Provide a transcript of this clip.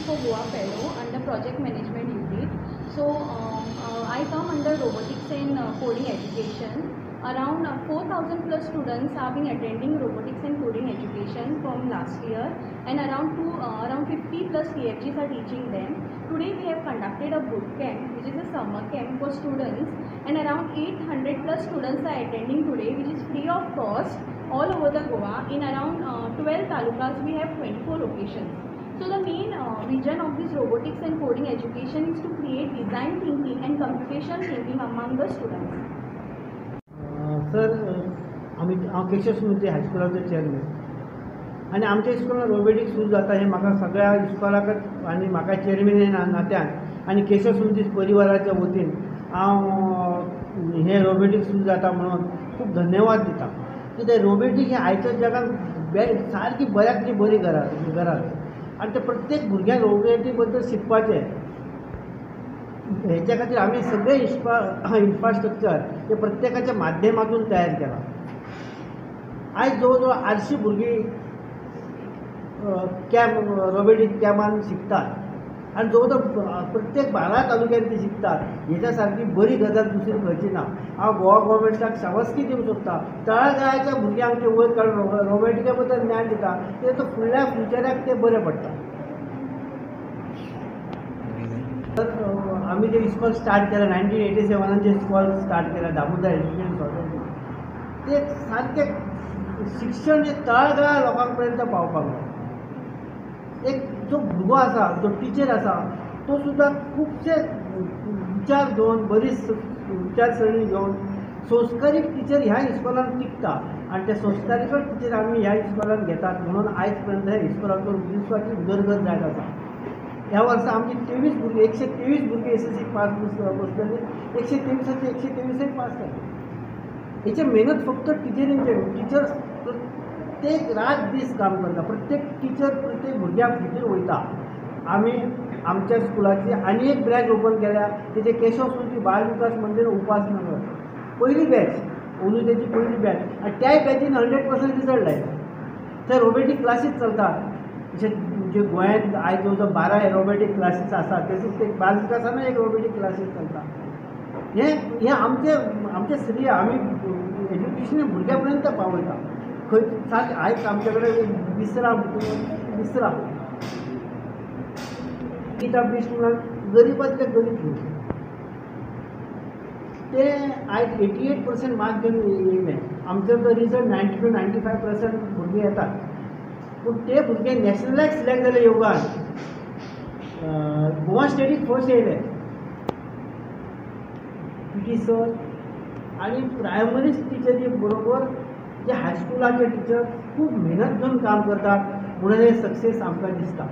for Goa Fellow under Project Management Unit. So I come under Robotics and Coding Education. Around 4,000 plus students have been attending robotics and coding education from last year, and around 50 plus TFGs are teaching them. Today we have conducted a boot camp, which is a summer camp for students, and around 800 plus students are attending today, which is free of cost all over the Goa. In around 12 talukas we have 24 locations. So the main vision of this robotics and coding education is to create design thinking and computation thinking among the students. Sir, आमी हांव केशव स्मृती हायस्कुलाचो chairman आनी आमच्या इस्कॉलान robotics सुरू जाता हें म्हाका सगळ्या इस्कॉलाकच आनी म्हाका चेअरमॅन ह्या नात्यान आनी केशव स्मृती परिवाराच्या वतीन हांव हें रोबोटिक्स सुरू जाता म्हणून खूब धन्यवाद दिता. कित्याक रोबोटीक हें आयच्या जगान सारकी बऱ्यांतली बरी गरज आनी ते प्रत्येक भुरग्यांक रोबोटीक बद्दल शिकपाचें. हेच्या खातीर आमी सगळे इन्फ्रास्ट्रक्चर हे प्रत्येकाच्या माध्यमातून तयार केलां. आयज जवळ जवळ 800 भुरगीं कॅम्प रोबोटीक कॅम्पान शिकतात आनी जवळ जवळ प्रत्येक 12 तालुक्यान ती शिकतात. हेच्या सारकी बरी गजाल दुसरी खंयची ना. हांव गोवा गव्हर्मेंटाक शाबासकी दिवंक सोदता. तळागाळाच्या भुरग्यांक ते वयर काडून रोबोटिका बद्दल ज्ञान दिता, ते तो फुडल्या फ्युचराक ते बरें पडटा. तर आमी जें इस्कॉल स्टार्ट केलें 1987 जें इस्कॉल स्टार्ट केलें दामोदर एज्युकेशन सोसायटी, ते सारकें शिक्षण हें तळागाळा लोकां पर्यंत पावपाक जाय. एक जो भुरगो आसा, जो टिचर आसा, तो सुद्दां खुबशे विचार घेवन, बरी विचारसरणी घेवन संस्कारीक टिचर ह्या इस्कॉलान टिकता आनी त्या संस्कारीक टिचर आमी ह्या इस्कॉलान घेतात म्हणून आयज पर्यंत ह्या इस्कॉलाचो दिवसाची उदरगत जायत आसा. ह्या वर्सा आमची 23 भुरगीं, 123 भुरगीं SSC पास बसलेली, 123 123 पास जाली. हेचे मेहनत फक्त टिचरींचे. टिचर्स प्रत्येक रात दीस काम करता, प्रत्येक टिचर प्रत्येक भुरग्याक भितर वयता. आमी आमच्या स्कुलाची आनी एक ब्रँच ओपन केल्या, तेजे केशव स्मृती बाल विकास मंदिर उपासनगर, पयली बॅच अंदू तेजी पयली बॅच आनी त्याय बॅचीन 100% रिजल्ट आयलो. थंय रोबोटीक क्लासीस चलतात. जशें जे गोंयांत आयज जवळ जवळ 12 एरोबेटीक क्लासीस आसात, तशेंच ते बाल विकासानूय एक रोबोटीक क्लासीस चलता. हें हें आमचें आमचें श्रेय आमी एज्युकेशन भुरग्यां पर्यंत पावयता. खंय सारकें आयज आमचे कडेन विसरा विसरा गीता बिश्ट म्हणून गरीबांतले गरीब भुरगें ते आयज 88% मार्क घेवन येयले. आमचो तो रिजल्ट 92 to 95% भुरगीं येतात, पूण ते भुरगे नॅशनलाक सिलेक्ट जाले योगान, गोवा स्टेटीक फर्स्ट येयले. पी टी सर आनी प्रायमरी टिचरी बरोबर जे हायस्कुलाचे टिचर खूब मेहनत घेवन काम करतात म्हणून हे सक्सेस आमकां दिसता.